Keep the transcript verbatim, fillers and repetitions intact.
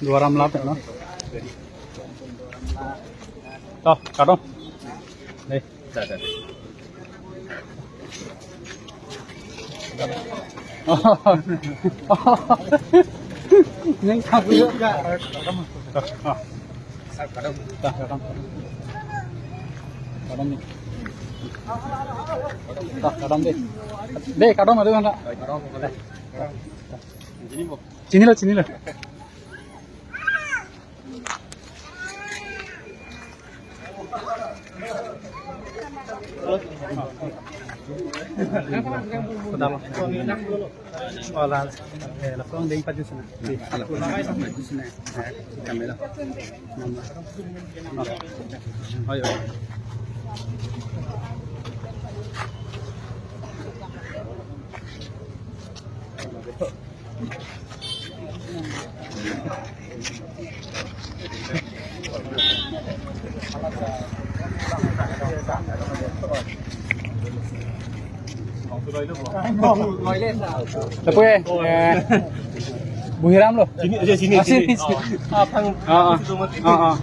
Duaram lap, no? To, kadom. Dei. Neng tak dulu. To, to. To, kadom. Kadom ni. To, kadom dei. Dei, kadom adu kan. Chinilo, chinilo. Hola. Eh, langsung dei pajusna. Pajusna. Eh, kamera. Ayo. Lapu ke, eh, Buhiram lo. Chini, chini, ah, chini. Chini. Ah, ah, ah, ah.